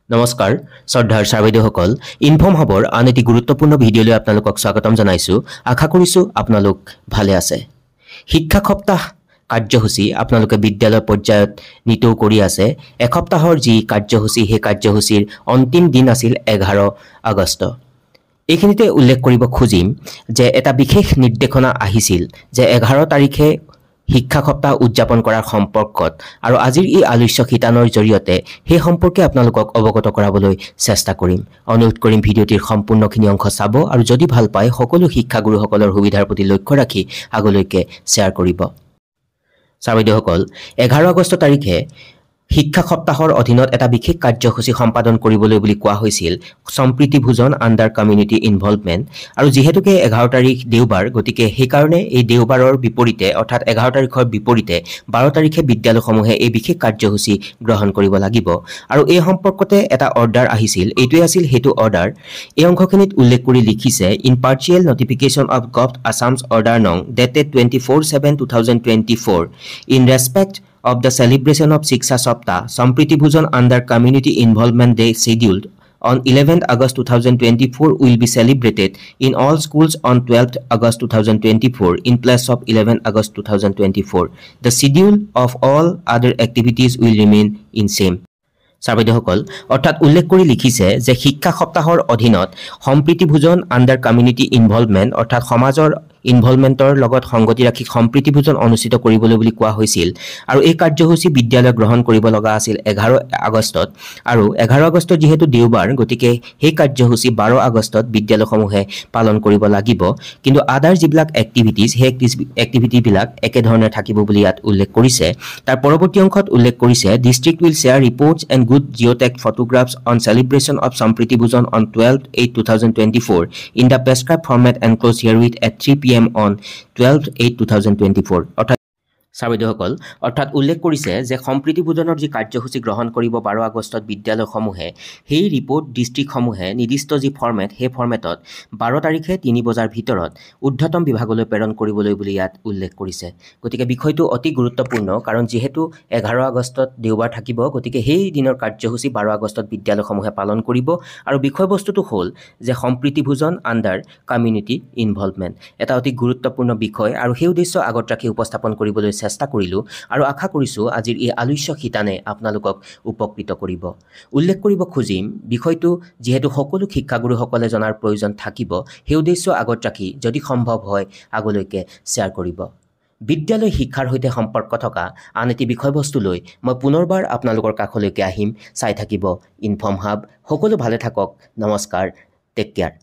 নমস্কাৰ শ্ৰদ্ধাৰ ছাৰ বাইদেউসকল, ইনফৰ্ম হাবৰ আন এটি গুৰুত্বপূৰ্ণ ভিডিঅ'লৈ আপোনালোকক স্বাগতম জনাইছোঁ। আশা কৰিছোঁ আপোনালোক ভালে আছে। শিক্ষা সপ্তাহ কাৰ্যসূচী আপোনালোকে বিদ্যালয় পৰ্যায়ত নিতৌ কৰি আছে। এসপ্তাহৰ যি কাৰ্যসূচী, সেই কাৰ্যসূচীৰ অন্তিম দিন আছিল 11 আগষ্ট। এইখিনিতে উল্লেখ কৰিব খুজিম যে এটা বিশেষ নিৰ্দেশনা আহিছিল যে 11 তাৰিখে শিক্ষা সপ্তাহ উদযাপন কৰাৰ সম্পৰ্কত, আৰু আজিৰ এই আলোচ্য শিতানৰ জৰিয়তে সেই সম্পৰ্কে আপোনালোকক অৱগত কৰাবলৈ চেষ্টা কৰিম। অনুৰোধ কৰিম ভিডিঅ'টিৰ সম্পূৰ্ণখিনি অংশ চাব আৰু যদি ভাল পায় সকলো শিক্ষাগুৰুসকলৰ সুবিধাৰ প্ৰতি লক্ষ্য ৰাখি আগলৈকে শ্বেয়াৰ কৰিব। ছাৰ বাইদেউসকল, 11 আগষ্ট তাৰিখে শিক্ষা সপ্তাহৰ অধীনত এটা বিশেষ কাৰ্যসূচী সম্পাদন কৰিবলৈ বুলি কোৱা হৈছিল, সম্প্ৰীতি ভোজন আণ্ডাৰ কমিউনিটি ইনভলভমেণ্ট। আৰু যিহেতুকে 11 তাৰিখ দেওবাৰ, গতিকে সেইকাৰণে এই দেওবাৰৰ বিপৰীতে অৰ্থাৎ 11 তাৰিখৰ বিপৰীতে 12 তাৰিখে বিদ্যালয়সমূহে এই বিশেষ কাৰ্যসূচী গ্ৰহণ কৰিব লাগিব। আৰু এই সম্পৰ্কতে এটা অৰ্ডাৰ আহিছিল, এইটোৱে আছিল সেইটো অৰ্ডাৰ। এই অংশখিনিত উল্লেখ কৰি লিখিছে, in partial notification of Govt Assam's order no dated 24/7/2024 in respect of the celebration of Shiksha Saptah, Sampriti Bhojan under Community Involvement Day scheduled on 11th August 2024 will be celebrated in all schools on 12th August 2024 in place of 11th August 2024. The schedule of all other activities will remain in same. Sir বাইদেউসকল, অৰ্থাৎ উল্লেখ কৰি লিখিছে যে শিক্ষা সপ্তাহৰ অধীনত সম্প্ৰীতি ভোজন আণ্ডাৰ কমিউনিটি ইনভলভমেণ্ট অৰ্থাৎ সমাজৰ ইনভলভমেণ্টৰ লগত সংগতি ৰাখি সম্প্ৰীতি ভোজন অনুষ্ঠিত কৰিবলৈ বুলি কোৱা হৈছিল। আৰু এই কাৰ্যসূচী বিদ্যালয়ে গ্ৰহণ কৰিব লগা আছিল 11 আগষ্টত, আৰু 11 আগষ্টত যিহেতু দেওবাৰ, গতিকে সেই কাৰ্যসূচী 12 আগষ্টত বিদ্যালয়সমূহে পালন কৰিব লাগিব। কিন্তু আদাৰ যিবিলাক এক্টিভিটিজ, সেই এক্টিভিটিবিলাক একেধৰণে থাকিব বুলি ইয়াত উল্লেখ কৰিছে। তাৰ পৰৱৰ্তী অংশত উল্লেখ কৰিছে, district will share reports and good geotag photographs on celebration of Sampriti Bhojan on 12/8/2024 in the prescribe format enclose herewith at 3 PM on 12/8/2024। অৰ্থাৎ ছাৰ বাইদেউসকল, অৰ্থাৎ উল্লেখ কৰিছে যে সম্প্ৰীতি ভোজনৰ যি কাৰ্যসূচী গ্ৰহণ কৰিব 12 আগষ্টত বিদ্যালয়সমূহে, সেই ৰিপৰ্ট ডিষ্ট্ৰিক্টসমূহে নিৰ্দিষ্ট যি ফৰ্মেট, সেই ফৰ্মেটত 12 তাৰিখে 3 বজাৰ ভিতৰত ঊৰ্ধ্বতম বিভাগলৈ প্ৰেৰণ কৰিবলৈ বুলি ইয়াত উল্লেখ কৰিছে। গতিকে বিষয়টো অতি গুৰুত্বপূৰ্ণ, কাৰণ যিহেতু 11 আগষ্টত দেওবাৰ থাকিব, গতিকে সেই দিনৰ কাৰ্যসূচী 12 আগষ্টত বিদ্যালয়সমূহে পালন কৰিব। আৰু বিষয়বস্তুটো হ'ল যে সম্প্ৰীতি ভোজন আণ্ডাৰ কমিউনিটি ইনভলভমেণ্ট, এটা অতি গুৰুত্বপূৰ্ণ বিষয়। আৰু সেই উদ্দেশ্য আগত ৰাখি উপস্থাপন কৰিবলৈ চেষ্টা কৰিলোঁ আৰু আশা কৰিছোঁ আজিৰ এই আলোচ্য শিতানে আপোনালোকক উপকৃত কৰিব। উল্লেখ কৰিব খুজিম বিষয়টো যিহেতু সকলো শিক্ষাগুৰুসকলে জনাৰ প্ৰয়োজন থাকিব, সেই উদ্দেশ্য আগত ৰাখি যদি সম্ভৱ হয় আগলৈকে শ্বেয়াৰ কৰিব। বিদ্যালয় শিক্ষাৰ সৈতে সম্পৰ্ক থকা আন এটি বিষয়বস্তু লৈ মই পুনৰবাৰ আপোনালোকৰ কাষলৈকে আহিম। চাই থাকিব ইনফৰ্ম হাব। সকলো ভালে থাকক। নমস্কাৰ, টেক কেয়াৰ।